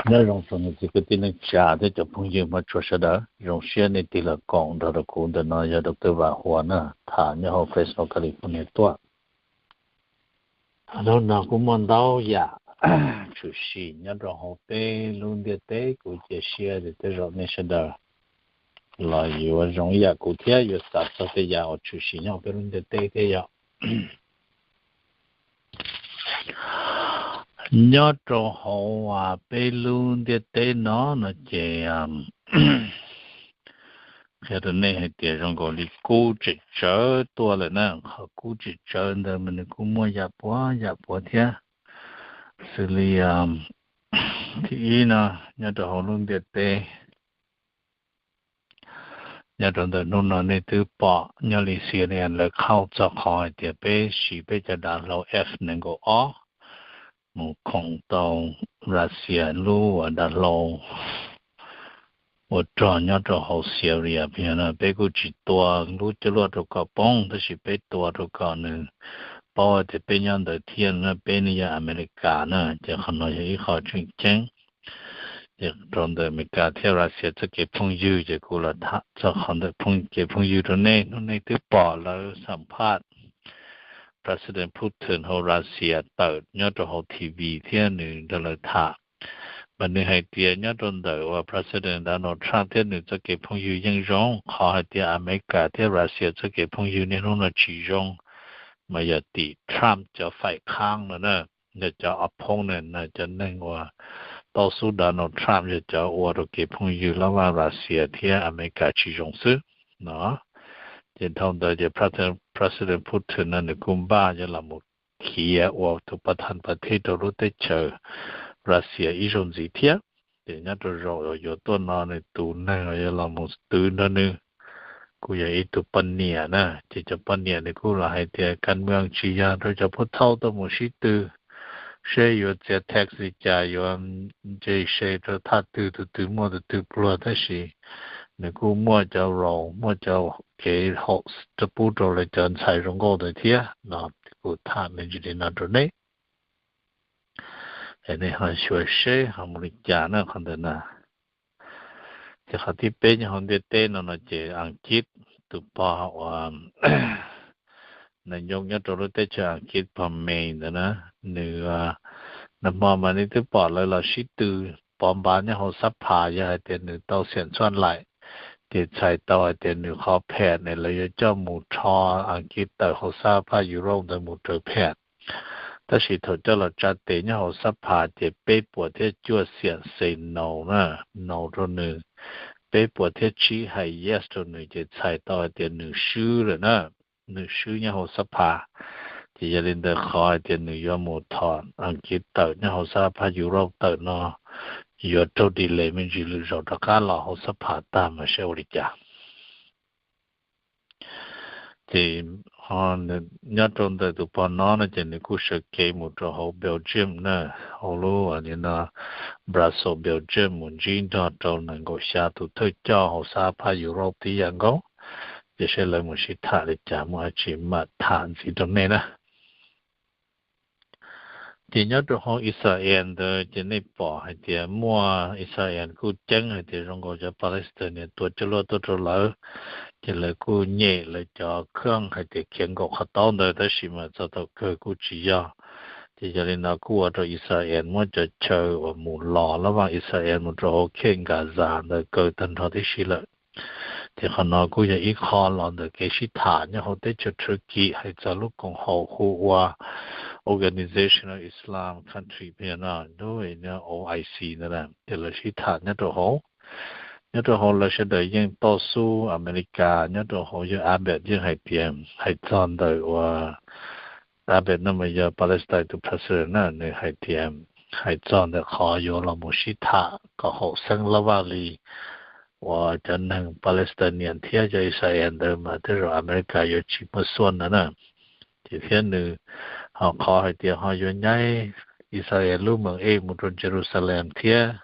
Nyob zoo tsoom niam txiv kwv tij neej tsa thiab cov phooj ywg hmov tshua sawv daws, zoo siab nej tig los koom nrog rau kuv. Ntawm no yog Doctor Vam Huas na, tham nyob hauv Fresno, California tuaj. Hnub no kuj muaj ntau yam tshwm sim nyob rau hauv peb lub ntiaj teb, kuv cia siab tias tej zaum nej sawv daws los yuav zoo ib yam kuv thiab yuav xav txog tej yam uas tshwm sim nyob hauv peb lub ntiaj teb thiab yog. Nyob rau hauv peb lub ntiaj teb no no ces qhia rau nej hais tias zoo nkaus li kub tseem tsawv tuaj lawm na. Qhov kub tseem tsawv ntawd mas nws kuj muaj yam puav yam puav thiab. Xws li thib ib no, nyob rau hauv lub ntiaj teb, nyob rau ntawm hnub no nej twb pom nyob li C N N lawv qhauj txog qhov hais tias peb siv peb cov dav hlau F nees nkaum ob mus khoom tau Russia lub uas dav hlau ua rog nyob rau hauv Syria. Peb kuj tsis tua lub cuaj luaj rau kom poob, tab sis peb tua rau kom nws paub tias peb nyob ntawd thiab, peb ne yog Amelikas na. Ces qhov no yog ib qho tseem ceeb. Ces rau ntawm Amelikas thiab Russia txoj kev phooj ywg ces kuv los tham txog qhov ntawm kev phooj ywg rau nej. Hnub nej twb pom lawv xam phaj President Putin hauv Russia tawm nyob rau hauv T V thiab nws nrog lawv tham. Mas nws hais tias nyob rau ntawm uas President Donald Trump thiab nws txoj kev phooj ywg yeej zoo. Qhov hais tias Amelikas thiab Russia txoj kev phooj ywg niaj hnub no tsis zoo mas yog tim Trump cov faim khaab no na, yog cov opponent na, cov neeg uas tau xub Donald Trump yog cov ua rau kev phooj ywg lab vaj Russia thiab Amelikas tsis zoo xwb no. Ces dhau ntawd ces President Putin no nws kuj npaj yuav los mus khiav ua tus pas thas pas thej rau lub teb chaws Russia ib zaug ntxiv thiab. Ces nyob rau zaum uas yuav tuaj no nws tus neeg uas yuav los mus twv nrog nws kuj yog ib tug poj niam na. Ces cov poj niam nws kuj los hais tias kas mwm tsis yog rau cov pub thauj tuaj mus sib tw, seb yuav txiav tax li cas, yuav nce se rau thaj twg, tus twg muaj tus twg pluag, tab sis nws kuj muaj cov rau, muaj cov kev haum pub rau lawv cov ntxhais zoo nkauj ntawd thiab no. Kuv tham me ntsis li no rau nej, nej ho xyuas seb ho mus li cas na qhov ntawd na. Ces qhov thib peb nyob hauv ntiaj teb no no ces Askiv, tus pog uas neeg yoo nyob rau lub teb chaws Askiv, pog May ntawd na, nws nag hmo mas nej twb pom lawv los sib tw pov npav nyob hauv xab phas, yog hais tias nws tau xiam txhuaj laim, ces txhais tau hais tias nws qhov pham ne lawv yuav coj mus rho Askiv tawm hauv xab phaj Europe ntawd mus raws pham. Tab sis thaum coj los tsa tes nyob hauv xab phas ces peb puas thiab cuaj xiam xes no na, no rau nws, peb puas thiab tsib hais yes rau nws, ces txhais tau hais tias nws swb lawm na, nws swb nyob hauv xab phas. Ces yog li ntawd qhov hais tias nws yuav mus thom Askiv tawm nyob hauv xab phaj Europe tawm no yuav raug delay me ntsis lwm zaus rov qab los hauv xab phas tag mas saib ua li cas. Ces nyob rau ntawm tus pog no no ces nws kuj sawv kev mus rau hauv Belgium na, hauv lub li no Brussels, Belgium mus ntsib nrog rau nees nkaum xya tus thawj coj hauv xab phaj Europe tib yam nkaus. Ces saib lawv mus sib tham li cas, muaj dab tsi mam tham ntxiv rau nej na. Ces nyob rau hauv Israel ntawd ces nej pom hais tias muaj Israel kuj ceeb hais tias zoo nkaus cov Palestinian tua coj luaj tuaj rau lawv, ces lawv kuj nyem lawv cov khoom hais tias khiav nkaum qhov taub ntawd, tab sis mas txog thaum kawg kuj tsis yog. Ces yog li no kuj ua rau Israel muab cov chaw uas mus los lab vaj Israel mus rau hauv khej Gaza ntawd kaw tag nrho tib si lawm. Ces qhov no kuj yog ib qho los ntawm kev sib tham nyob hauv teb chaws Turkey hais txog lub koom haum hu ua Organization of Islam Country, no, O I C ntawd, ces lawv sib tham nyob rau hauv. Nyob rau hauv lawv sawv daws yeej tau xub Amelikas, nyob rau hauv yawg Abbott yeej hais tias, hais txog ntawm uas Abbott no mas yog Palestine tus president na, nws hais tias, hais txog ntawm qhov yuav los mus sib tham kom haum xeeb lab vaj li uas cov neeg Palestinian thiab cov Israel ntawd mas tej zaum Amelikas yuav tsis muaj xuaj ntawd na. Ces thiab nws ho qhov hais tias ho yuav nyaib Israel lub meem ej mus rau Jerusalem thiab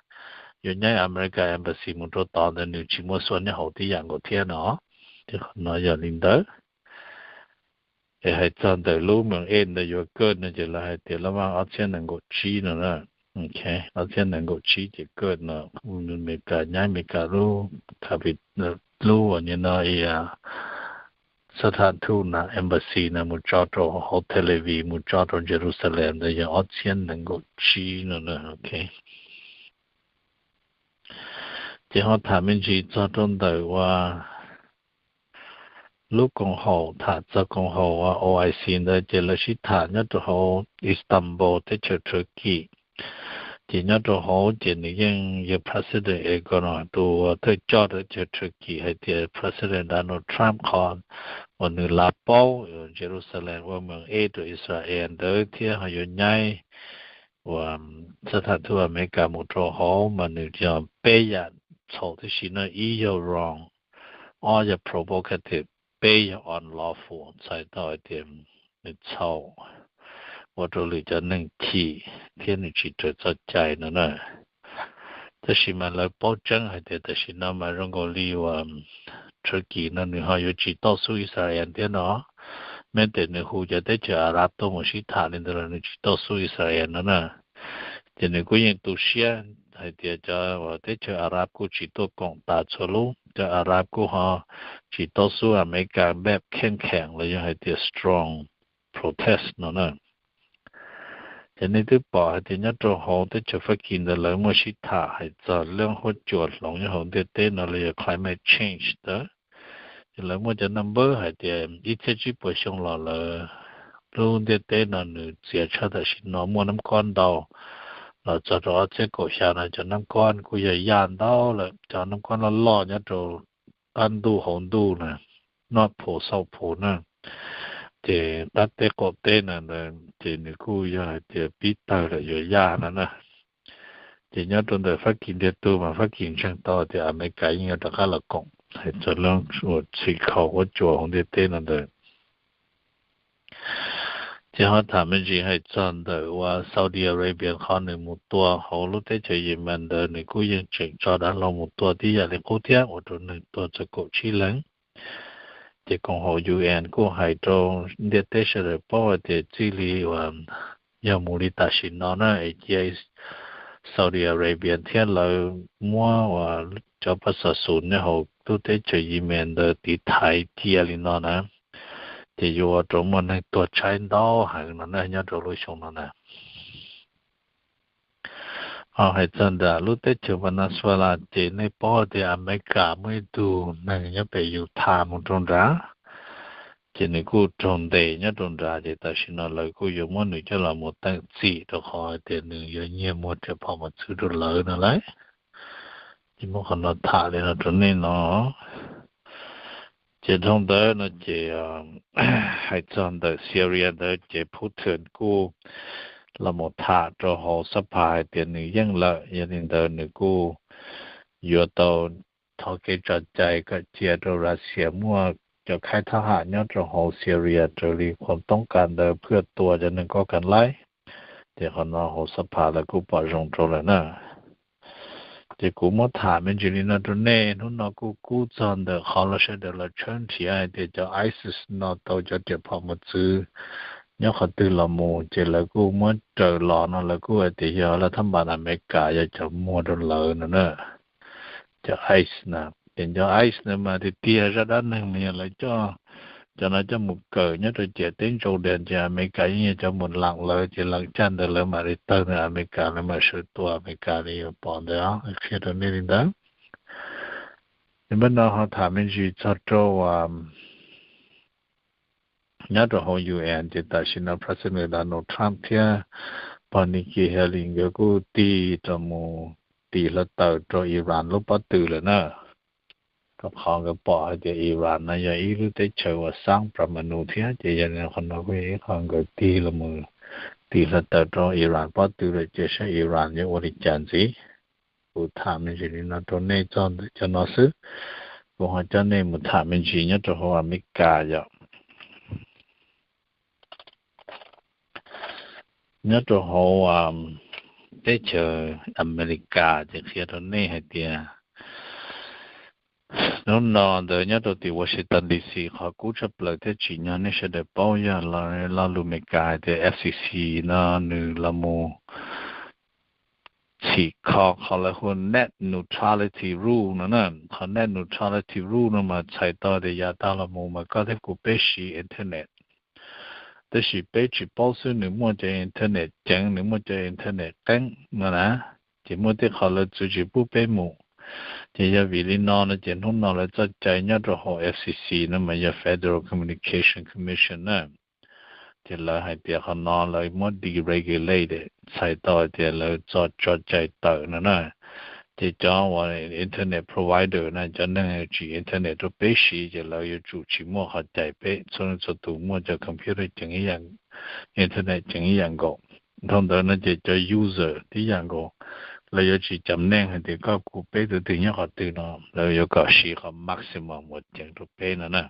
yuav nyaib America Embassy mus rau tod ntawd nws tsis muaj xuaj nyob hauv tib yam nkaus thiab no. Ces qhov no yog li ntawd. Es hais txog ntawm lub meem ej ntawd yuav kaj no ces lawv hais tias lab vaj ob txhiab nees nkaum tsib no na, Ok, ob txhiab nees nkaum tsib ces kaj no, Amelikas nyaib Amelikas lub capi-, lub uas nim no xab thas thuj na, embassy na mus tso rau hauv Tel Aviv, mus tso rau Jerusalem ntawd yog ob txhiab nees nkaum tsib no na. Ok, ces ho tham me ntsis txog rau ntawm uas lub koom haum, tham txog koom haum uas O I C ntawd ces lawv sib tham nyob rau hauv Istanbul teb chaws Turkey. Ces nyob rau hauv ces nws yeej yog President Erdogan tus thawj coj rau teb chaws Turkey hais tias President Donald Trump qhov uas nws lav paub Jerusalem ua moos eb rau Israel ntawd thiab ho yuav nyaib uas xab thas thuj Amelikas mus rau hauv mas nws yog peb yam txhaum tib si no, ib yog wrong, ob yog provocative, peb yog unlawful, txhais tau hais tias nws txhaum, ua rau lwm cov neeg chim thiab nws tsis raws txoj cai no na. Tab sis mas lawv paub tseeb hais tias tam sim no mas zoo nkaus li uas Turkey no nws ho yuav tsis toj xub Israel thiab no. Meb tes nws hu cov teb chaws Arab tuaj mus sib tham li ntawd los nws tsis toj xub Israel no na. Ces nws kuj yeej tu siab hais tias cov uas teb chaws Arab kuj tsis tuaj koom tas txhua lub, cov Arab kuj ho tsis toj xub Amelikas npaj kheej kheem los yog hais tias strong protest no na. Ces nej twb pom hais tias nyob rau hauv teb chaws Fab Kis ntawd lawv muaj sib tham hais txog lub huab cua hloov nyob hauv ntiaj teb no los yog climate change ntawd. Ces lawv muaj cov number hais tias ib txhiab tsib puas xyoo los lawm lub ntiaj teb no nws txias tshaj tam sim no muaj nab kob ntau, los txog rau ob txhiab kaum xya no cov nab kob kuj yog yaj ntau lawm, cov nab kob loj loj nyob rau qab ntuj hauv ntuj na, North Pole, South Pole na, ces qab teb qaum teb na, ces nws kuj yog hais tias pib tawg lawm yuav yaj no na. Ces nyob rau ntawm Fab Kis ntiag tug mas Fab Kis ntseeg tau tias Amelikas yeej yuav rov qab los koom hais txog lub uas txhim khaus huab cua hauv ntiaj teb no ntawd. Ces ho tham me ntsis hais txog ntawm uas Saudi Arabia qhov nws mus tua hauv lub teb chaws Yemen ntawd nws kuj yeej tseem tso dav hlau mus tua tib yam li qub thiab ua rau neeg tuag txog kaum tsib leeg. Ces koom haum U N kuj hais rau ntiaj teb sawv daws paub hais tias txij li uas yog mus li tam sim no na es cia Saudi Arabia thiab lawv muab uas cov pab xav xus nyob hauv lub teb chaws Yemen ntawd tiv thaiv cia li no na, ces yuav ua rau muaj neeg tuag tshaib ntau heev no na nyob rau lub xyoo no na. Ho hais txog ntawm lub teb chaws Venezuela ces nej paub tias Amelikas muaj ib tug neeg nyob pem Utah mus rau nrad, ces nws kuj raug ntes nyob rau nrad ces tam sim no lawv kuj yuav muab nws coj los mus teem txim rau qhov hais tias nws yuav nyiag muag riam phom mos txwv rau lawv no lauj. Ces muab qhov no tham li no rau nej no. Ces dhau ntawd no ces hais txog ntawm Syria ntawd ces Putin kuj los mus tham rau hauv xab phas hais tias nws yeej lawm, yog li ntawd nws kuj yuav tau thov kev tso cai kom cia rau Russia muaj cov khaib thab ham nyob rau hauv Syria raws li qhuas toob kas ntawd phwj tua cov neeg koj kas laib. Ces qhov no hauv xab phas lawv kuj pom zoo rau lawm na. Ces kuv muab tham me ntsis li no rau nej, hnub no kuj kub txog ntawm qhov los sawv daws los tshawb nrhiav hais tias cov ISIS no tau cov riam phom mos txwv nyob qhov twg los mus, ces lawv kuj muab raws los no lawv kuj hais tias yog laj thab npas Amelikas yog cov muag rau lawv no na. Cov ICE na, ces cov ICE na mas tiag tiag zaj dab neeg mas yog lawv coj cov no coj mus kawm nyob rau ciam teb Jordan ces Amelikas yeej yog cov mus lees lawv, ces lees caj ntawd lawv mam li tawg ntawm Amelikas, lawv mam sawv tua Amelikas li pom ntawd, qhia rau nej li ntawd. Ces npaj no ho tham me ntsis txog rau nyob rau hauv U N ces tam sim no President Donald Trump thiab pog Nikki Haley nkawd kuj tig rau mus tis hluav taws rau Iran lub pob tw lawm na. Rau qhov nkawd pom hais tias Iran no yog ib lub teb chaws uas xab pram manu thiab, ces yog li qhov no kuj yog ib qho nkawd tig los mus tis hluav taws rau Iran pob tw lawm, ces saib Iran yuav ua li cas ntxiv. Kuv tham me ntsis li no rau nej txog ntawm cov no xwb. Kuv ho coj nej mus tham me ntsis nyob rau hauv Amelikas yom. Nyob rau hauv teb chaws Amelikas ces qhia rau nej hais tias hnub no ntawd nyob rau tim Washington D C qhov kub tshaj plaws thiab tsim nyog nej sawv daws paub yog lo lus Amelikas hais tias F C C no nws los mus txhim kho qhov lawv hu net neutrality rule no na. Qhov net neutrality rule no mas txhais tau tias yav tag los mus mas koj thiab kuv peb siv internet, tab sis peb tsis paub xwb, nws muaj cov internet ceev, nws muaj cov internet qeeb no na. Ces muaj tej qhov lawv txwv tsis pub peb mus. Ces yog vim li no no ces hnub no lawv txoj cai nyob rau hauv F C C no mas yog Federal Communication Commission na. Ces lawv hais tias qhov no lawv muab deregulated, txhais tau tias lawv tso cai tawm no na. Ces cov uas internet provider na, cov neeg tsim internet rau peb siv ces lawv yuav tsum tsis muaj qhov cai peb, txhua leej txhua tus muaj cov computer ceev ib yam, internet ceev ib yam nkaus. Dhau ntawd no ces cov user tib yam nkaus, lawv yuav tsis cam neej hais tias koj kuv peb tus twg nyob qhov twg no, lawv yuav kom siv qhov maximum uas ceev rau peb no na.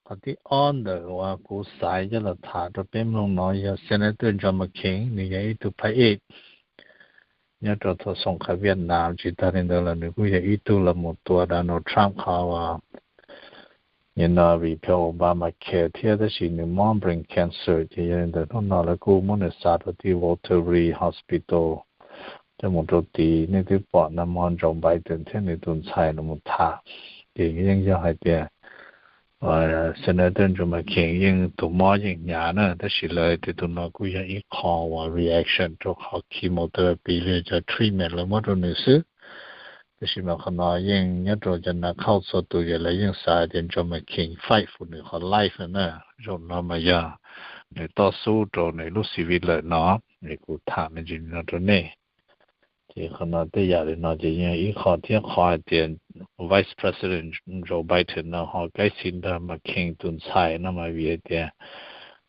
Qhov thib ob ntawm uas kuv xaiv coj los tham rau peb mloog no yog Senator John McCain, nws yog ib tug phab ej nyob rau thaum xoo qhov Vietnam, tsis tag li ntawd los nws kuj yog ib tug los mus tua Donald Trump qhov uas nim no repeal Obamacare thiab, tab sis nws mob brain cancer, ces yog li ntawd hnub no lawv kuj muab nws xa rau tim Walter Reed Hospital coj mus rau tid. Nej twb pom nag hmo Joe Biden thiab nws tus ntxhais los mus tham, ces yeej yog hais tias Senator John McCain yeej tus mob yeej hnyav na, tab sis lawv tias tus no kuj yog ib qho uas reaction rau qhov chemotherapy los yog cov treatment lawv muab rau nws xwb. Tab sis mas qhov no yeej nyob rau cov nas khauj txhua tus ces lawv yeej xav tias John McCain fight for nws qhov life na. Zaum no mas yog nws toj xub rau nws lub C V lawm no, es kuv tham me ntsis no rau nej. Ces qhov no tej yam li no ces yeej ib qho thiab, qhov hais tias Vice President Joe Biden no ho kaib xi ntag McCain tus ntxhais no mas vim hais tias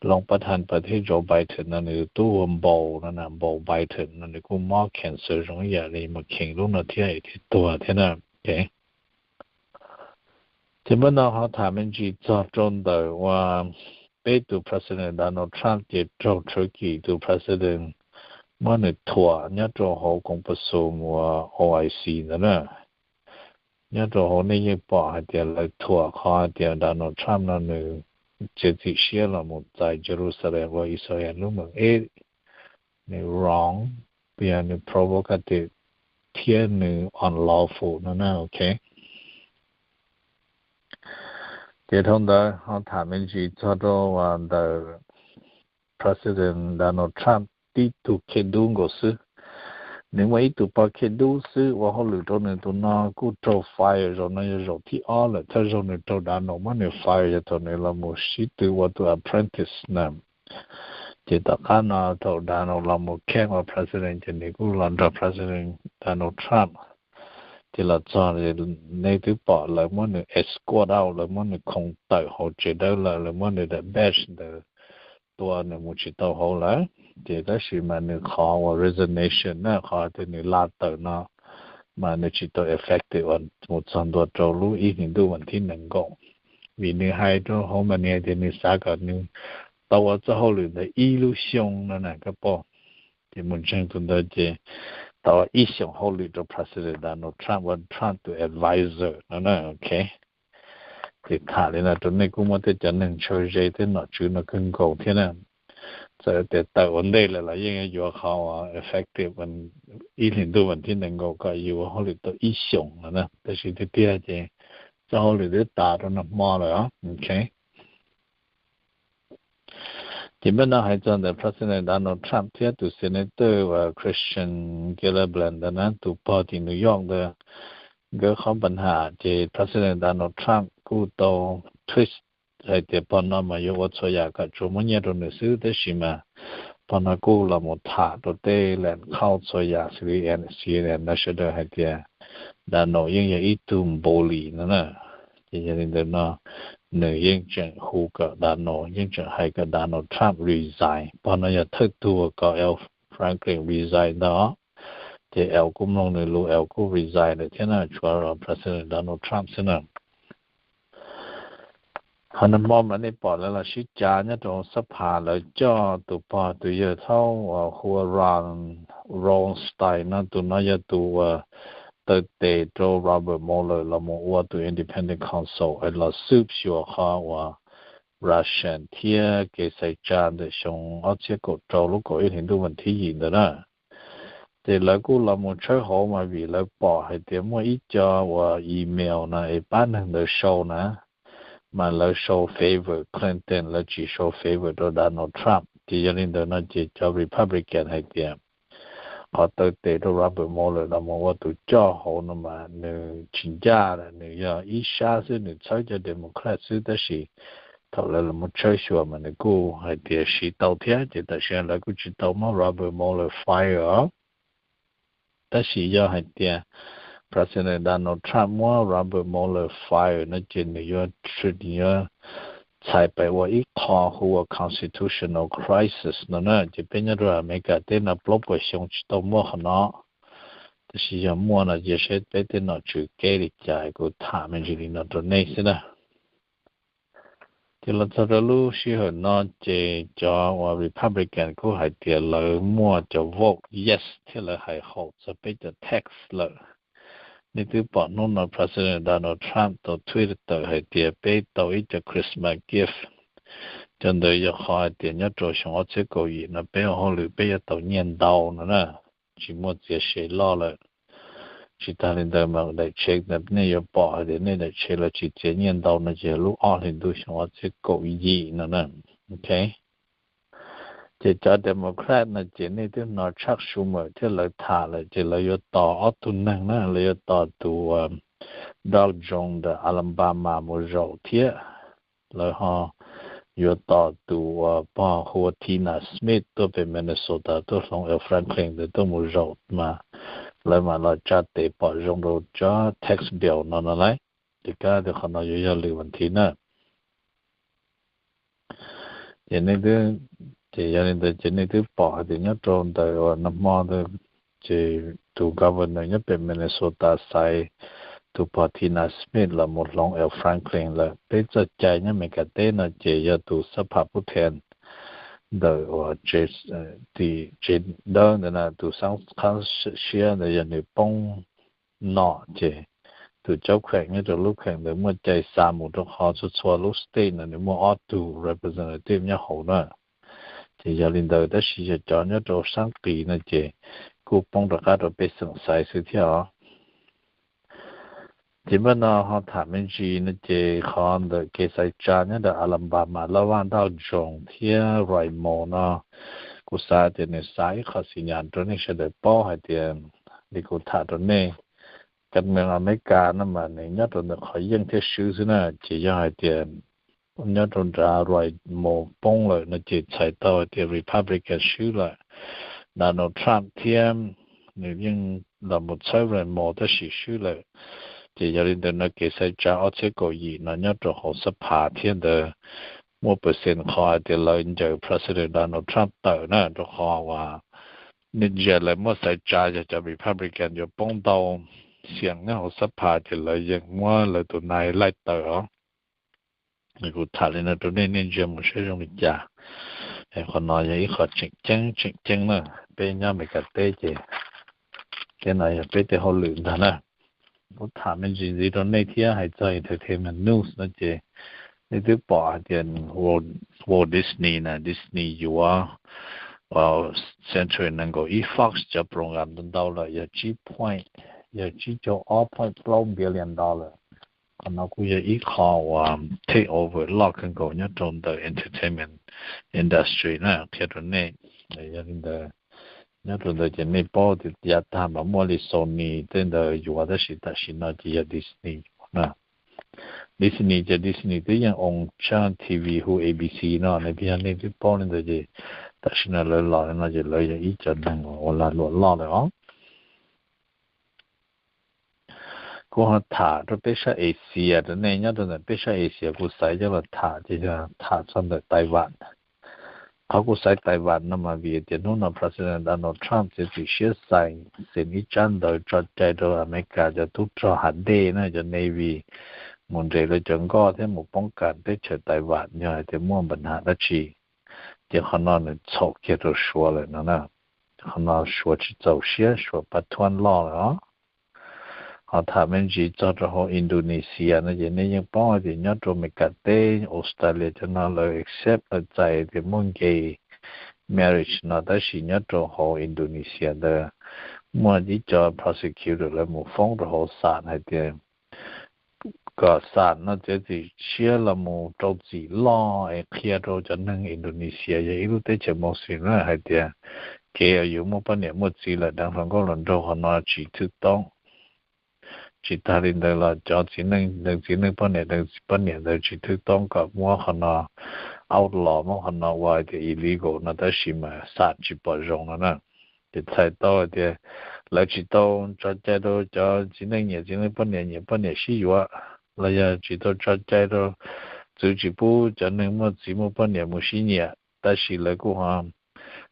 Looj Pab Thaj Pas thiab Joe Biden no nws tub hu ua Npau no na, Npau Biden no nws kuj mob cancer zoo ib yam li McCain lub no thiab es thiaj tuag thiab na. Ces npaj no ho tham me ntsis txog rau ntawm uas peb tus President Donald Trump ces raug Turkey tus President muab nws thuam nyob rau hauv koom pas xum uas O I C ntawd na. Nyob rau hauv nej yeej pom hais tias lawv thuam qhov hais tias Donald Trump no nws txiav txim siab los mus txais Jerusalem ua Israel lub moos eb, nws wrong, yog nws provocative thiab nws unlawful no na, ok. Ces dhau ntawd ho tham me ntsis txog rau ntawm President Donald Trump tib tug khej dub nkaus xwb. Nws muaj ib tug pog khej dub xwb ua hauj lwm rau nws, tus no kuj raug fire, zaum no yog zaum thib ob lawm. Thawj zaug nws raug Donald muab nws fire yog thaum nws los mus sib tw ua tus apprentice na. Ces tom qab no thaum Donald los mus kheej ua president ces nws kuj los nrog President Donald Trump. Ces los txog nej twb pom lawv muab nws escort out, lawv muab nws khoov tawm hauv tsev dawb lawm, lawv muab nws daim badge ntawd tua, nws mus tsis tau hauv lawm. Ces tab sis mas nws qhov uas resignation na, qhov tias nws la tawm no mas nws tsis tau effective uas mus txog ntua rau lub ib hlis ntuj vas thib nees nkaum, vim nws hais rau hauv mas nws hais tias nws xav kom nws tau ua txoj hauj lwm ntawd ib lub xyoo no na koj pom. Ces mus ntseeg tus ntawd ces tau ib xyoos hauj lwm rau President Donald Trump ua Trump tus advisor no na, ok. Ces tham li no rau nej, kuj muaj tej cov neeg tshawb ze tej nom tswv no kawg nkaus thiab na. Txawm tias tawm ua ntej lawm los yeej yuav qhov effective ib hlis ntuj vas thib nees nkaum kom yus ua hauj lwm tau ib xyoos no na, tab sis tiag tiag ces txoj hauj lwm twb tas rau nag hmo lawm, ok. Ces npaj no hais txog ntawm President Donald Trump thiab tus Senator uas Kirsten Gillibrand ntawd na, tus pog tim New York ntawd, nkawd qhov npa nham ces President Donald Trump kuj tau twist hais tias pog no mas yuav ua txhua yam kom tsuas muab nyiaj rau nws xwb, tab sis mas pog no kuj los mus tham rau tej las khauj txhua yam xws li C N N no sawv daws hais tias Donald yeej yog ib tug bully no na. Ces yog li ntawd no nws yeej tseem hu kom Donald, yeej tseem hais kom Donald Trump resign. Pog no yog thawj tug uas kom Al Franken resign ntag. Ces Al kuj mloog nws lus, Al kuj resign lawm thiab na, tshuav President Donald Trump xwb na. Qhov nag hmo mas nej pom lawv los sib cav nyob rau hauv xab phas, lawv coj tus pog tus yawg thaub uas hu ua Ron Rosenstein no, tus no yog tus uas taw tes rau Robert Mueller los mus ua tus independent counsel es los xwb xyuas qhov uas Russian thiab kev xaiv tsa ntawm xyoo ob txhiab kaum rau lub kaum ib hlis ntuj vas thib yim ntawd na. Ces lawv kuj los mus tshawb hauv mas vim lawv pom hais tias muaj ib co uas email no es pab neeg ntawd sau na, mas lawv sau favor Clinton, lawv tsis sau favor rau Donald Trump. Ces yog li ntawd no ces cov Republican hais tias qhov taw tes rau Robert Mueller los mus ua tus coj hauv no mas nws tsis ncaj lawm, nws yog ib sab xwb, nws txhawb cov Democrat xwb, tab sis thaum lawv los mus tshawb xyuas mas nws kuj hais tias siv tau thiab. Ces tam sim no lawv kuj tsis tau muab Robert Mueller fire os. Tab sis yog hais tias President Donald Trump muab Robert Mueller fire no ces nws yuav, nws yuav txhais pais ua ib qho hu ua constitutional crisis no na. Ces peb nyob rau Amelikas teb no plaub puas xyoo tsis tau muaj qhov no, tab sis yog muaj no ces saib peb tej nom tswv kev li cas, kuv tham me ntsis li no rau nej xwb na. Ces los txog rau lub sij hawm no ces cov uas Republican kuj hais tias lawv muaj cov vote yes thiab lawv hais haum txog peb cov tax lawm. Nej twb pom hnub no President Donald Trump tau tweet tawm hais tias peb tau ib co Christmas gift, cov ntawd yog qhov hais tias nyob rau xyoo ob txhiab kaum yim no peb ua hauj lwm peb yuav tau nyiaj ntau no na, tsis muaj txiav se loj lawm. Tsis tas li ntawd mas daim tsheb, nej yuav pom hais tias nej daim tsheb lawv tsis txiav nyiaj ntau no ces lub ob hlis ntuj xyoo ob txhiab kaum yim no na. Ok, ces cov Democrat no ces nej twb hnov Chuck Schumer thiab lawv tham lawm, ces lawv yuav tos ob tug neeg na, lawv yuav tos tus uas Doug Jones ntawm Alabama mus zaum thiab lawv ho yuav tos tus uas pog hu ua Tina Smith tuaj pem Minnesota tuaj hloov Al Franken ntawd tuaj mus zaum mas lawv mam los tsa tes pom zoo rau cov tax bill no no lauj. Ces kab tias qhov no yuav yog lwm vas thiv na. Ces nej twb, ces yog li ntawd ces nej twb pom hais tias nyob rau ntawm uas nag hmo ntawd ces tus governor nyob pem Minnesota xaiv tus pog Tina Smith los mus hloov Al Franken lawm. Peb txoj cai nyob Amelikas teb no ces yog tus xab phas pub then ntawm uas tim tsev dawb ntawd na, tus xab qhab siab ntawd yog nws poob nom ces tus caub kheem nyob rau lub kheem ntawd muaj cai xa mus rau qhov txhua txhua lub state no nws muaj ob tug representative nyob hauv na. Ces yog li ntawd tab sis yog cov nyob rau sab qis no ces kuj poob rov qab rau pej xeem xaiv xwb thiab os. Ces npaj no ho tham me ntsis no ces qhov ntawm kev xaiv tsa nyob rau Alabama laj vaj Doug Jones thiab Roy Moore no, kuv xav tias nws xa ib qho xis nyas rau nej sawv daws paub hais tias li kuv tham rau nej, kas mees Amelikas no mas nws nyob rau ntawm qhov yeej thiab swb xwb na. Ces yog hais tias nyob rau nrad Roy Moore poob lawm no ces txhais tau hais tias Republican swb lawm. Donald Trump thiab nws yeej los mus txhawb Roy Moore tab sis swb lawm. Ces yog li ntawd no kev xaiv tsa ob txhiab kaum yim no nyob rau hauv xab phas thiab ntawd muaj percent qhov hais tias lawv ncaws President Donald Trump tawm na, rau qhov uas nej ntsia lawv muab xaiv tsa yog cov Republican yuav poob ntau xees nyob hauv xab phas ces lawv yeej muab lawv tus nai laij tawm os. Kuv tham li no rau nej, nej ntsia mus saib zoo li cas. Qhov no yog ib qho tseem ceeb tseem ceeb na, peb nyob Amelikas teb ces tej no yog peb tej hauj lwm ntag na. Kuv tham me ntsis ntxiv rau nej thiab hais txog entertainment news no ces nej twb pom hais tias Walt Disney na, Disney yuav Century nees nkaum ib Fox cov program ntau ntau lawm yog tsib point, yog tsib caug ob point plaub billion dollar. Qhov no kuj yog ib qho uas take over loj kawg nkaus nyob rau ntawm entertainment industry na, qhia rau nej. Yog li ntawd, nyob rau ntawd ces nej paub tias yav tag mas muaj li Sony tej ntawd yuav, tab sis tam sim no ces yog Disney yuav na. Disney ces Disney twb yeej own tsab T V hu A B C no, nej yog nej twb paub li ntawd ces tam sim no lawv los li no ces lawv yog ib co neeg uas lag luam loj lawm os. Kuv ho tham rau peb sab Asia rau nej, nyob rau ntawm peb sab Asia kuv xaiv coj los tham ces yog tham txog ntawm Taiwan. Qhov kuv xaiv Taiwan no mas vim tias hnub no President Donald Trump txiav txim siab xeem ib tsab ntawv tso cai rau Amelikas cov tub rog hav dej na, cov Navy, mus nres lawv cov nkoj thiab mus poob kas teb chaws Taiwan yog hais tias muaj npa nham dab tsi. Ces qhov no nws txhaum kiag rau Suav lawm no na. Qhov no Suav tsis txaus siab, Suav pab thuab loj lawm os. Ho tham me ntsis txog rau hauv Indonesia no ces nej yeej paub hais tias nyob rau Amelikas teb, Australia cov no lawv accept lawv txais tias muaj gay marriage no, tab sis nyob rau hauv Indonesia ntawd muaj ib co prosecutor lawv mus foob rau hauv xam hais tias kom xam no txiav txim siab los mus rau txim loj es qhia rau cov neeg Indonesia yog ib lub teb chaws Muslim na hais tias kev uas yus muaj poj niam muaj txiv lawm deev hluas nkauj hluas nraug qhov no tsis thwj toob. Tsis tag li ntawd los cov txiv neej deev txiv neej, poj niam deev poj niam ntawd tsis thwj toob kom muab qhov no outlaw, muab qhov no ua tias illegal no, tab sis mas xam tsis pom zoo no na. Ces txhais tau hais tias lawv tsis tau tso cai rau cov txiv neej nyiam txiv neej, poj niam nyiam poj niam sib yuav, los yog tsis tau tso cai rau txwv tsis pub cov neeg muaj txiv muaj poj niam mus sib nyiam, tab sis lawv kuj ho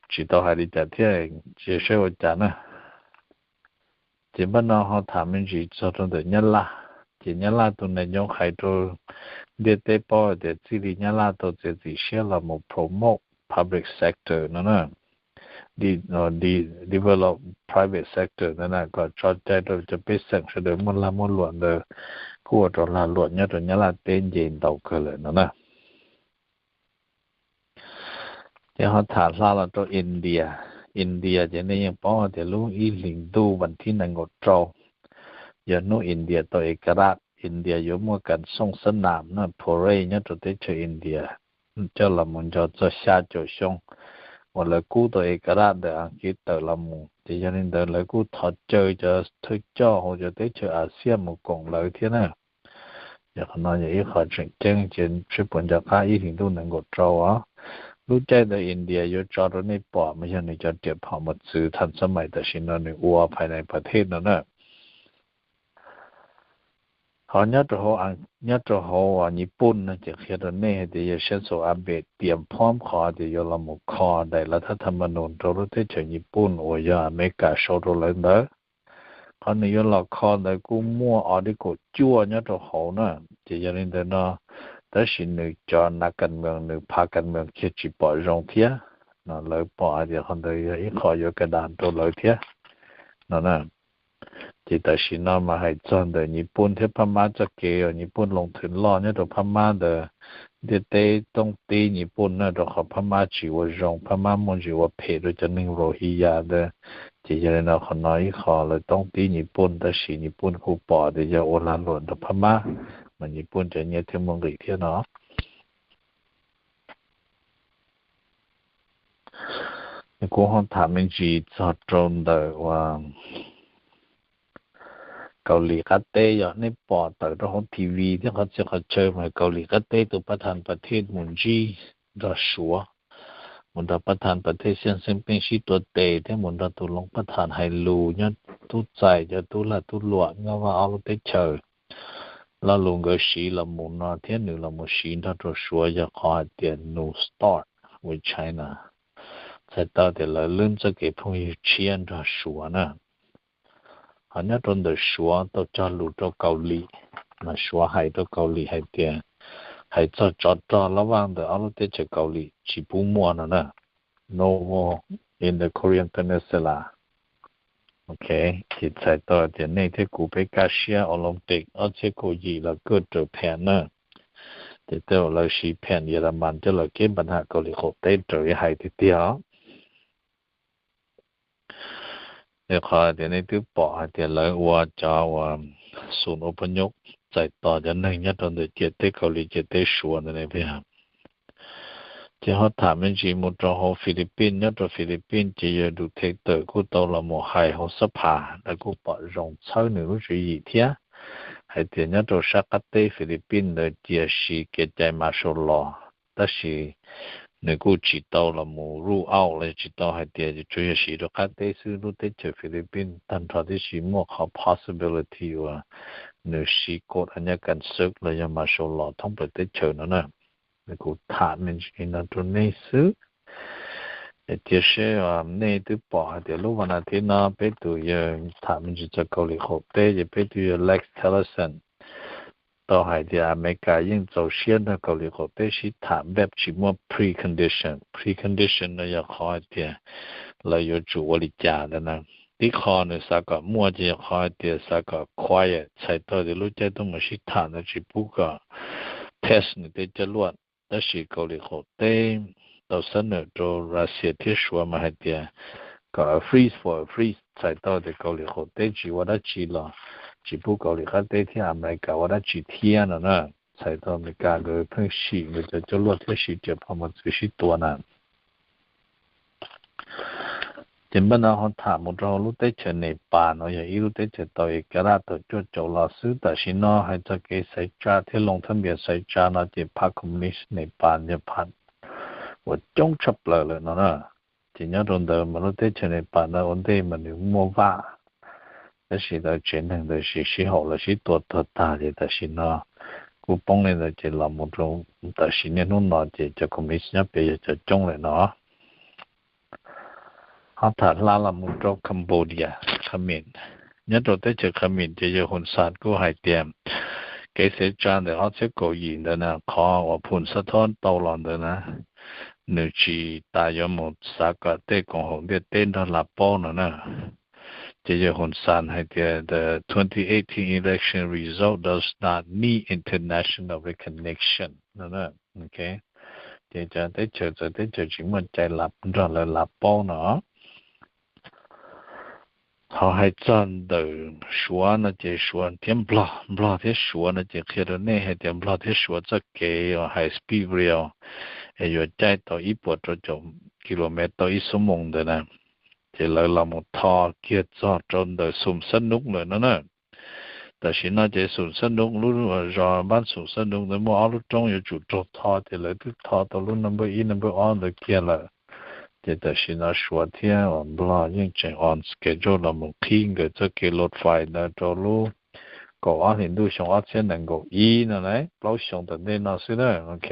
tsis tau hais li cas thiab, ces saib ua cas na. Ces npaj no ho tham me ntsis txog rau ntawm Nyab Laj. Ces Nyab Laj tus nais nyob hais rau ntiaj teb paub tias txij li Nyab Laj tau txiav txim siab los mus promote public sector no na, develop private sector ntawd na, kom tso cai rau cov pej xeem sawv daws muaj lag muaj luam ntawd, kuj ua rau lag luam nyob rau Nyab Laj teb nce ntau kawg lawm no na. Ces ho tham hla los rau India. India ces nej yeej paub tias lub ib hlis ntuj vas thib nees nkaum rau yog hnub India tau Ekarash, India yuav muaj kas xooj xab nam na, parade nyob rau teb chaws India, coj los mus nco txog xya caum xyoo uas lawv kub tau Ekarash ntawm Askiv tawm los mus. Ces yog li ntawd lawv kuj thov caw cov thawj coj hauv cov teb chaws Asia mus koom lawv thiab na. Yog qhov no yog ib qho tseem ceeb, ces seb puas nco qab ib hlis ntuj nees nkaum rau os. Lub caij ntawd India yuav tso rau nej pom mas yog nws cov riam phom mos txwv thas xab mais tam sim no nws ua phais nais pas thej no na. Ho nyob rau hauv, nyob rau hauv Nyij Pooj no ces qhia rau nej hais tias yawg Shinzo Abe tiam phom qhov tias yuav los mus kho daim lav thab tham ma nus rau lub teb chaws Nyij Pooj uas yog Amelikas sau rau lawv ntawd. Qhov nws yuav los kho ntawd kuj muaj ob dib kaum cuaj nyob rau hauv na. Ces yog li ntawd no, tab sis nws cov nav kas mees, nws phav kas mees kiag tsis pom zoo thiab no, lawv pom hais tias qhov ntawd yog ib qho yuav kas das rau lawv thiab no na. Ces tam sim no mas hais txog ntawm Nyij Pooj thiab Phab Mab txoj kev uas Nyij Pooj loo thwm loj nyob rau Phab Mab ntawd, ntiaj teb toob tib Nyij Pooj na, rau qhov Phab Mab tsis ua zoo, Phab Mab muaj ntsis ua phem rau cov neeg Rohingya ntawd. Ces yog li no qhov no ib qho lawv toob tib Nyij Pooj, tab sis Nyij Pooj kuj pom tias yog ua lag luam rau Phab Mab, mas Nyij Pooj cov nyiaj thiaj muaj nqis thiab no. Kuv ho tham me ntsis txog rau ntawm uas Kaus Lim qab teb, yog nej pom tawm rau hauv T V thiab qhov txhia qhov chaw mas Kaus Lim qab teb tus pab thas pas thej mus ntsib nrog Suav, mus nrog pab thas pas thej Xi Jinping sib tuav tes thiab mus nrog tus loos pab thas hais lus nyob tub txais cov tub lag tub luam nyob vaj ob lub teb chaws. Lo lus nkawd siv los mus no thiab nws los mus siv nrog rau Suav yog qhov hais tias new start with China. Txhais tau tias lawv lub txoj kev phooj ywg tshiab nrog Suav na. Ho nyob rau ntawm Suav tau cog lus rau Kaus Lim, mas Suav hais rau Kaus Lim hais tias, hais txog tsov rog loj vaj ntawm ob lub teb chaws Kaus Lim tsis pub muaj no na. No war in the Korean Peninsula. Ok, ces txhais tau tias nej thiab kuv peb kaj siab Olympic ob txhiab kaum yim los kaj raws pham na. Ces tej zaum lawv siv pham Yelamas coj los keb npa ham Kaus Lim qaum teb raws li hais tiag tiag os. Qhov tias nej twb pom hais tias lawv ua cov uas xum ua pab nyub txais tos cov neeg nyob rau ntawm ciam teb Kaus Lim ciam teb Suav ntawd ne. Ces ho tham me ntsis mus rau hauv Philippines, nyob rau Philippines ces yawg Duterte kuj tau los mus hais hauv xab phas, lawv kuj pom zoo txhawb nws lub tswv yim thiab, hais tias nyob rau sab qab teb Philippines ntawd cia siv kev cai martial law, tab sis nws kuj tsis tau los mus rule out los tsis tau hais tias tsuas yog siv rau qab teb xwb, lub teb chaws Philippines tag nrho tib si muaj qhov possibility uas nws siv kod a nyab kas xwb los yog martial law thoob plaws teb chaws no na. Kuv tham me ntsis no rau nej xwb. Tiam sis nej twb pom hais tias lub vas nas thiv no peb tus yawg tham me ntsis txog Kaus Lim qaum teb, ces peb tus yawg Rex Tillerson tau hais tias Amelikas yeej txaus siab nrog Kaus Lim qaum teb sib tham npaj tsis muaj precondition. Precondition no yog qhov hais tias lawv yuav tsum ua li cas ntawd na. tib qho nws xav kom muaj ces yog qhov hais tias xav kom quiet, txhais tau tias lub caij tuaj mus sib tham ntawd tsis pub kom test nws tej coj luaj. Tab sis Kaus Lim qaum teb tau xab nawm rau Russia thiab Suav mas hais tias kom freeze for freeze, txhais tau tias Kaus Lim qaum teb tsis ua dab tsi los tsis pub Kaus Lim qab teb thiab Amelikas ua dab tsi thiab no na. Txhais tau Amelikas nkawd pheej sim nkawd cov coj luaj thiab sim riam phom mos txwv sib tua na. Ces npaj no ho tham mus rau hauv lub teb chaws Nepal no yog ib lub teb chaws tau ib ka daj tawm cuaj caum los xwb. Tam sim no hais txog kev xaiv tsa thiab loo thab npias xaiv tsa no ces phab Communist Nepal yog phab uas coob tshaj plaws lawm no na. Ces nyob rau ntawd mas lub teb chaws Nepal ntawd ua ntej mas nws muaj vaj, tab sis tau tsev neeg ntawd sib sib haum los sib tua tuag tag ces tam sim no kuj poob li ntawd ces los mus rau tam sim niaj hnub no ces cov Communist nyob pem yog cov coob lawm no. Ho tham hla los mus rau Cambodia, Khmer. Nyob rau teb chaws Khmer ces yawg Hun Sen kuj hais tias kev xaiv tsa ntawm ob txhiab kaum yim ntawd na, qhov uas Phum Xab Thoob tau los ntawd na, nws tsis tas yuav mus xav kom tej koom haum ntiaj teb nrog lawv paub no na. Ces yawg Hun Sen hais tias the twenty eighteen election result does not need international recognition no. Ces cov teb chaws txawv teb chaws tsis muaj cai nrog lawv lawv paub no. Ho hais txog ntawm Suav no ces Suav thiab Nplog, Nplog thiab Suav no ces qhia rau nej hais tias Nplog thiab Suav txoj kev uas high speed rail es yuav caij tau ib puas rau caum kilomev tau ib xuab moos ntawd na, ces lawv los mus tho kiag txog rau ntawm Xum Xab Nub lawm no na. Tam sim no ces Xum Xab Nub lub zos npab Xum Xab Nub ntawd muaj ob lub roob yuav tsum raug tho ces lawv twb tho tau lub number ib number ob ntawd kiag lawm. Ces tam sim no Suav thiab uas Nplog yeej tseem on schedule los mus qhib nkawd txoj kev loj fais ntawd rau lub kaum ob hlis ntuj xyoo ob txhiab nees nkaum ib no na, plaub xyoo tom ntej no xwb na. Ok,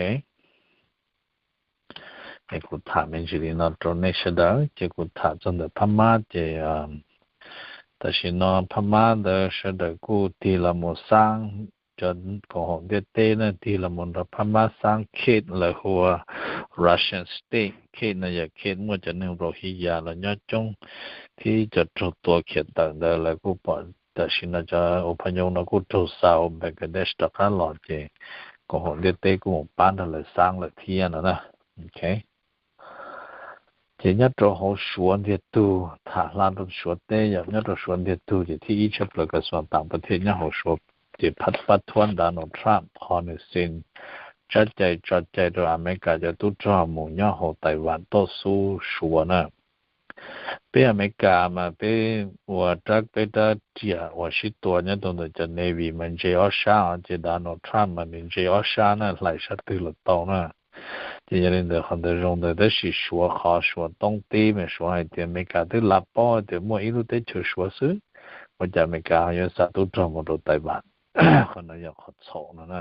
es kuv tham me ntsis li no rau nej sawv daws. Ces kuv tham txog ntawm Phab Mab ces tam sim no Phab Mab ntawd sawv daws kuj tig los mus xab, cov koom haum ntiaj teb na tig los mus nrog Phab Mab xab Khet lawv hu ua Russian State. Khet no yog Khet muaj cov neeg Rohingya los nyob coob thiab cov raug tua khiav tawm ntawd lawv kuj pom tam sim no cov uas phaj nyooj no kuj raug xa ua Bangladesh rov qab los ces koom haum ntiaj teb kuj mus pab nrog lawv xab lawm thiab no na. Ok, ces nyob rau hauv Suav ntiag tug, tham hla rau Suav teb yom, nyob rau Suav ntiag tug ces thib ib tshaj plaws kas xuas tam pab thiaj nyob hauv Suav ces phab pab thuab Donald Trump qhov nws xees tsab cai tso cai rau Amelikas cov tub rog mus nyob hauv Taiwan tuaj xub Suav na. Peb Amelikas mas peb ua rab, peb rab riam uas sib tua nyob rau ntawm cov Navy mas ntse ob sab os, ces Donald Trump mas nws ntse ob sab na, hlais sab twg los tau na. Ces yog li ntawd qhov ntawd zoo ntawd, tab sis Suav qhov Suav toob teb mas Suav hais tias Amelikas twb lawv paub tias muaj ib lub teb chaws Suav xwb, ua cas Amelikas ho yuav xa tub rog mus rau Taiwan? Qhov no yog qhov txhaum no na.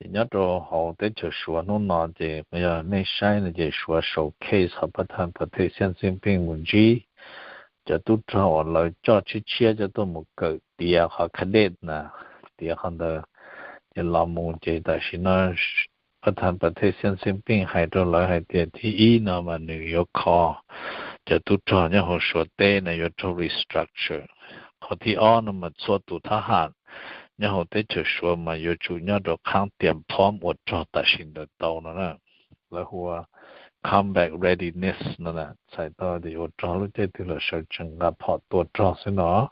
Ces nyob rau hauv teb chaws Suav hnub no ces yog nej saib no ces Suav showcase qhov pab thaj pab thej Xi Jinping mus ntsib cov tub rog uas lawv coj tshiab tshiab coj tuaj mus kawm tiav qhov cadet na, tiav qhov ntawd. Ces los mus ces tam sim no pab thaj pab thej Xi Jinping hais rau lawv hais tias thib ib no mas nws yuav kho cov tub rog nyob hauv Suav teb no yuav raug restructure. Qhov thib ob no mas txhua tus thab ham nyob hauv teb chaws Suav mas yuav tsum nyob rau qhab tias phob ua rog tam sim ntawd tau no na. Lawv hu ua combat readiness no na, txhais tau tias ua rog lub caij twg los sawv tsees nqa phom tua rog xwb no.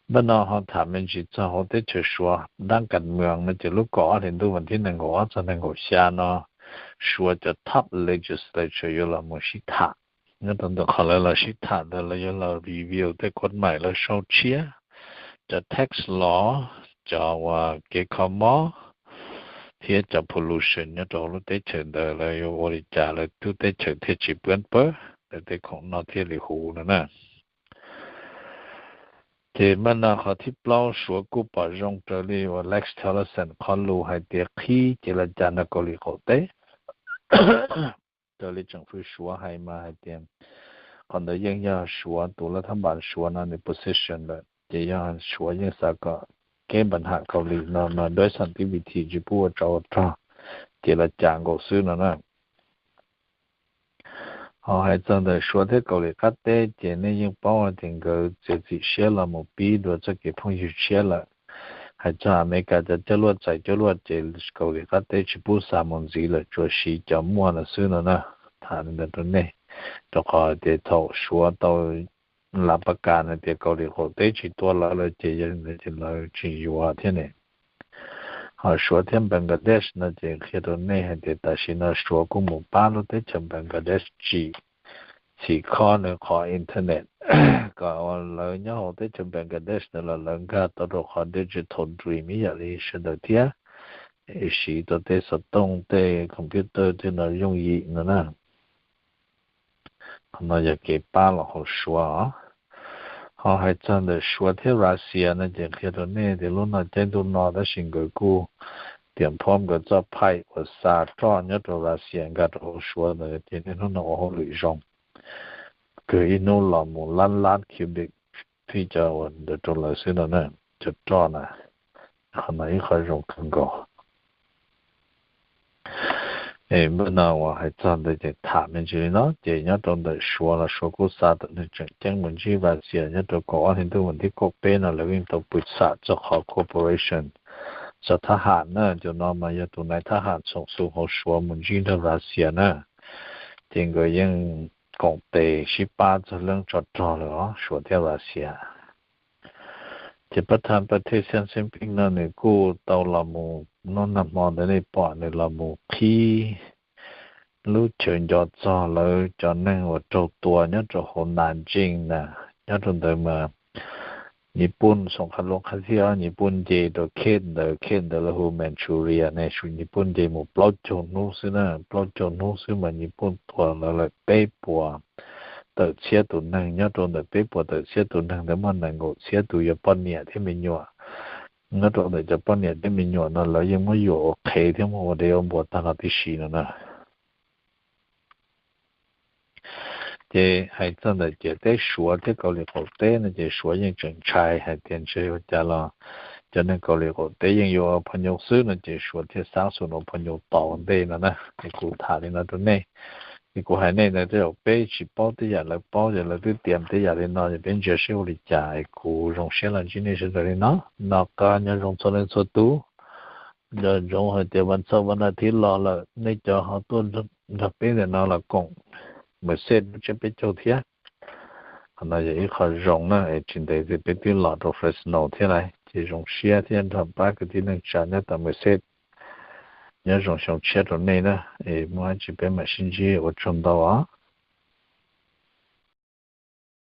Npaj no ho tham me ntsis txog hauv teb chaws Suav dab kas mws no ces lub kaum ob hlis ntuj vas thib nees nkaum ob txog nees nkaum xya no, Suav cov top legislature yuav los mus sib tham. Nyob rau ntawm qhov lawv los sib tham ntawd lawv yuav los review tej kod maim lawv sau tshiab, cov tax law, cov uas kev kho mob thiab cov pollution nyob rau hauv lub teb chaws ntawd lawv yuav ua li cas lawv lub teb chaws thiaj tsis pab pawg, lawv tej khoom no thiaj li huv no na. Ces npaj no qhov thib plaub Suav kuj pom zoo raws li uas Rex Tillerson qhov lus hais tias qhib ces los cas nrog Kaus Lim qaum teb. Raws li tsoom fwv Suav hais mas hais tias qhov ntawd yeej yog Suav tus laj thab npas Suav no nws position lawm, ces yog Suav yeej xav kom kev npa ham Kaus Lim no mas dua xam tib vim thim tsis pub ua tsov ua rog ces los cas nkaus xwb no na. Ho hais txog ntawm Suav thiab Kaus Lim qab teb ces nej yeej paub hais tias nkawd txiav txim siab los mus pib dua txoj kev phooj ywg tshiab lawm. Hais txog Amelikas cov coj luaj txais coj luaj ces Kaus Lim qab teb tsis pub xa mus ntxiv lawm, tsuas siv cov muaj no xwb no na. Tham li ntawd rau nej, rau qhov tias thaum Suav tau lav pas kas no tias Kaus Lim qaum teb tsis tua lawv lawm ces yog li ntawd ces lawv tsis yuav thiab ne. Ho Suav thiab Bangladesh no ces qhia rau nej hais tias tam sim no Suav kuj mus pab lub teb chaws Bangladesh tsim txhim khob nws qhov internet kom lawv nyob hauv teb chaws Bangladesh ntawd los lawv nkag tau rau qhov digital dream ib yam li sawv daws thiab, siv tau tej xov tooj tej computer tej no yooj yim no na. Qhov no yog kev pab los hauv Suav os. Ho hais txog ntawm Suav thiab Russia no ces qhia rau nej tias lub no caij ntuj no tab sis nkawd kuj tiam phob nkawd txoj pipe uas xa roj nyob rau Russia nkag rau hauv Suav ntawd ces niaj hnub no ua hauj lwm zoo kawg, ib hnub los mus lab lab cubic feet cov uas ntawd rau lawv xwb no na, cov roj na. Qhov no ib qho zoo kawg nkaus. Npaj no uas hais txog ntawd ces tham me ntsis li no ces nyob rau ntawm Suav los Suav kuj xa tau neeg tseem ceeb mus ntsib Russia nyob rau kaum ob hli ntuj vas thib kaum peb no lawv yeej tau pw xam txog qhov cooperation txog thab ham na. Cov no mas yog tus nai thab ham txhoom xu hauv Suav mus ntsib nrog Russia na, ces nkawd yeej koom tes sib pab txog leej tso rog lawm os, Suav thiab Russia. Ces pab tham pab thej Xi Jinping no nws kuj tau los mus noj nag hmo ntawd nej pom nws los mus qhib lub chaw nco txog lawv cov neeg uas raug tua nyob rau hauv Nanjing na. Nyob rau ntawd mas Nyij Pooj xoom qha lub qha thiab Nyij Pooj nce rau khej ntawd, khej ntawd lawv hu Manchuria ne, Nyij Pooj nce mus plaub caug hnub xwb na, plaub caug hnub xwb mas Nyij Pooj tua lawv lawm peb puas tawm txhiab tus neeg. Nyob rau ntawm peb puas tawm txhiab tus neeg ntawd muaj nees nkaum txhiab tus yog poj niam thiab me nyuam. Nyob rau ntawm cov poj niam thiab me nyuam no lawv yeej muab yuam ua qhev thiab muab ua dev ua npua tag los tib si no na. Ces hais txog ntawm ciam teb Suav thiab Kaus Lim qaum teb no ces Suav yeej tseem ntshai hais tias ntshe ua cas los cov neeg Kaus Lim qaum teb yeej yuav ua phoj nyuj xwb no ces Suav thiaj xav xus ua phoj nyuj tau ua ntej no na. Es kuv tham li no rau nej, es kuv hais nej ntawd tej zaum peb tsis paub tej yam lawv paub, ces lawv twb tiam tej yam li no ces peb ntsia seb ua li cas. Es kuv zoo siab los ntsib nej sawv daws li no, noj qab nyob zoo txhua leej txhua tus. Nco ntsoov hais tias vas txhaum vas nas thiv los lawm nej cov ho tuaj nrog peb ntawm no los koom message lub tsiab peb caug thiab. Qhov no yog ib qho zoo na, es tsis ntev twg peb twb los rau Fresno thiab lawm, ces zoo siab thiab nrog pab kwv tij neej tsa nyob tau message. Nyob zoo xyoo tshiab rau nej na, es muaj dab tsi peb mam sib ntsib, ua tsaug ntau os.